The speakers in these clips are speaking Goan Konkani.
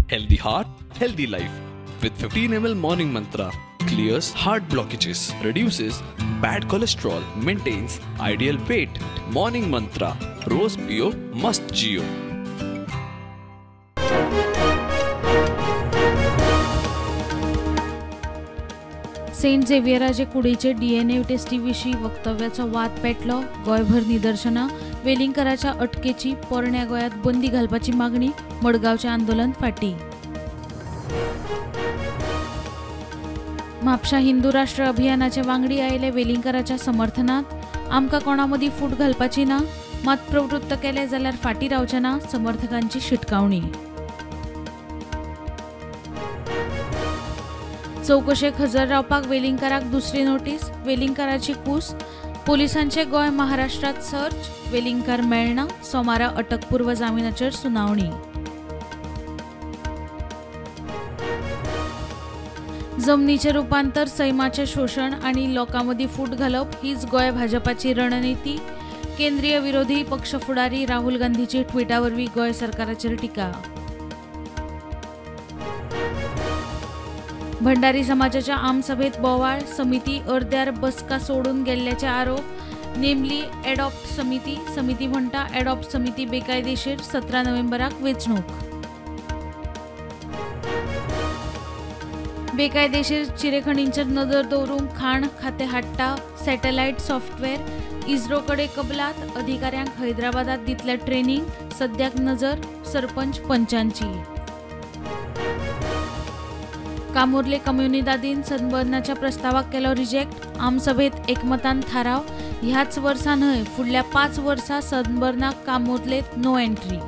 Healthy heart, healthy life. With 15 ml Morning Mantra, clears heart blockages, reduces bad cholesterol, maintains ideal weight. Morning Mantra, Rose Pio, Must Jio. Saint झेवियराचे कुडीचे DNA टेस्टीविशीं वक्तव्याचो वाद पेटलो. गोंयभर निदर्शनां. वेलिंगकाराच्या अटकेची पोरण्या गोंयांत बंदी घालपाची मागणी. मडगांवचें आंदोलन फाटीं. म्हापशा हिंदू राष्ट्र अभियानाचे वांगडी आयले वेलिंगकाराच्या समर्थनात. आमकां कोणा मदीं फूट घालपाची ना, मात प्रवृत्त केले जाल्यार फाटीं रावचे ना, समर्थकांची शिटकावणी. चवकशेक हजर रावपाक वेलिंगकाराक दुसरी नोटीस. वेलिंगकाराची कूस. पोलिसांचे गोंय महाराष्ट्रात सर्च. वेलिंगकार मेळना. सोमारा अटकपूर्व जामिनाचेर सुनावणी. जमनीचें रुपांतर, सैमाचें शोशण आनी लोकां मदीं फूट घालप हीच गोंय भाजपाची रणनिती. केंद्रीय विरोधी पक्ष फुडारी राहुल गांधीची ट्विटा वरवीं गोंय सरकाराचेर टिका. भंडारी समाजाच्या आमसभेत बोवाळ. समिती अर्द्यार बसका सोडून गेल्ल्याचे आरोप. नेमली एडॉप्ट समिती. समिती म्हणटा एडॉप्ट समिती बेकायदेशीर. 17 नोव्हेंबराक वेंचणूक. बेकायदेशीर चिरेखणींचेर नदर दवरूंक खाण खातें हाडटा सॅटलायट सॉफ्टवेअर. इस्रो कडेन कबलात. अधिकाऱ्यांक हैदराबादात दितले ट्रेनिंग. सद्याक नजर सरपंच पंचांची. कामुर्ले कम्युनिदादीन सनबर्नाच्या प्रस्तावाक केलो रिजेक्ट. आमसभेत एकमतान थाराव. ह्याच वर्सा न्हय, फुडल्या 5 वर्सां सनबर्नाक कामुर्लेत नो एंट्री.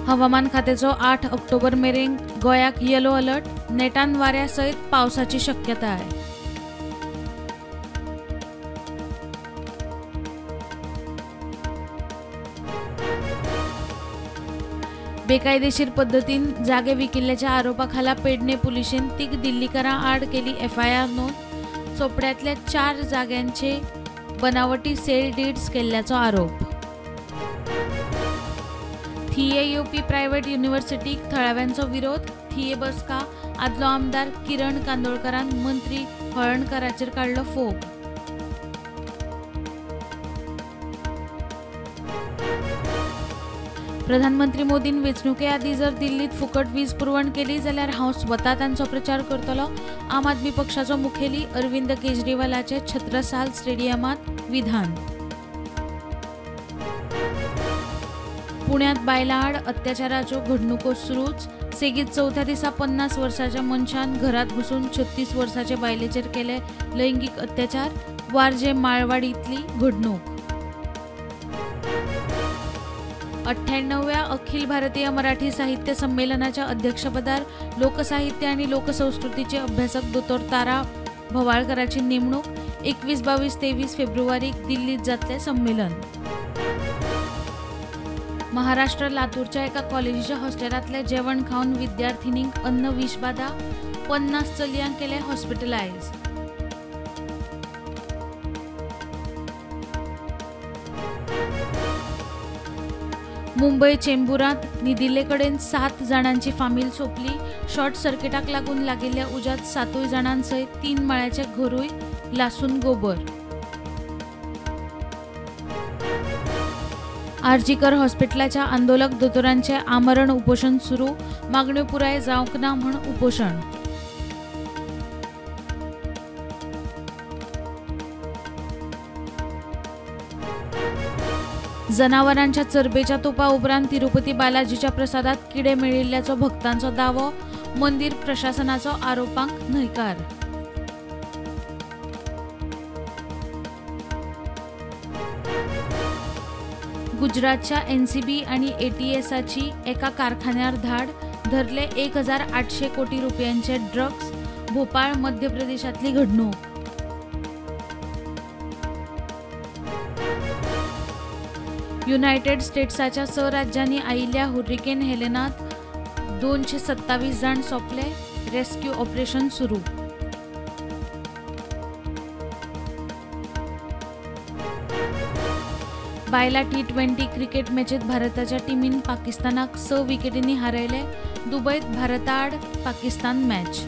हवामान खात्याचो 8 ऑक्टोबर मेरेन गोंयाक येलो अलर्ट. नेटान वाऱ्या सयत पावसाची शक्यताय. बेकायदेशीर पद्दतीन जागे विकिल्ल्याच्या आरोपाखाला पेडणे पुलिशेन 3 दिल्लीकारां आड केली एफआयआर नोंद. चोपड्यांतल्या 4 जाग्यांचे बनावटी सेल डीड्स केल्ल्याचो आरोप. थिये येवपी प्रायव्हेट युनिव्हर्सिटीक थळाव्यांचो विरोध. थिये बसका. आदलो आमदार किरण कांदोळकारान मंत्री हळर्णकाराचेर काडलो फोग. प्रधानमंत्री मोदीन वेंचणुके आदीं जर दिल्लीत फुकट वीज पुरवण केली जाल्यार हांव स्वता तांचो प्रचार करतलो. आम आदमी पक्षाचो मुखेली अरविंद केजरीवालाचे छत्रसाल स्टेडियमांत विधान. पुण्यांत बायलां आड अत्याचाराच्यो घडणुको सुरूच. सेगीत चवथ्या दिसा 50 वर्साच्या मनशान घरांत घुसून 36 वर्साचे बायलेचेर केले लैंगीक अत्याचार. वारजे माळवाडींतली घडणूक. 98व्या अखिल भारतीय मराठी साहित्य संमेलनाच्या अध्यक्षपदार लोकसाहित्य आणि लोकसंस्कृतीचे अभ्यासक दोतोर तारा भवाळकराची नेमणूक. 21, 22, 23 फेब्रुवारीक दिल्लीत जातलें संमेलन. महाराष्ट्र लातूरच्या एका कॉलेजीच्या हॉस्टेलांतलें जेवण खावन विद्यार्थिनींक अन्न विषबाधा. 50 चलयांक केले हॉस्पिटलायज. मुंबय चेंबुरांत न्हिदिल्ले कडेन 7 जाणांची फामील सोंपली. शॉर्ट सर्किटाक लागून लागिल्ल्या उज्यांत 7 जाणांसयत 3 माळ्याचें घरूय लासून गोबर. आरजीकर हॉस्पिटलाच्या आंदोलक दोतोरांचें आमरण उपोशण सुरू. मागण्यो पुराय जावंक ना म्हूण उपोशण. जनावरांच्या चरबेच्या तुपा उपरांत तिरुपती बालाजीच्या प्रसादात किडे मेळिल्ल्याचो भक्तांचो दावो. मंदिर प्रशासनाचो आरोपांक न्हयकार. गुजरातच्या एनसीबी आणि एटीएसाची एका कारखान्यार धाड. धरले 1800 कोटी रुपयांचे ड्रग्ज. भोपाळ मध्य प्रदेशातली घडणूक. युनायटेड स्टेट्साच्या 6 राज्यांनी आयिल्ल्या हुरिकेन हेलेनात 227 जाण सोंपले. रेस्क्यू ऑपरेशन सुरू. बायला T20 क्रिकेट मॅचीत भारताच्या टिमीन पाकिस्तानाक 6 विकेटींनी हारयले. दुबयत भारता आड पाकिस्तान मॅच.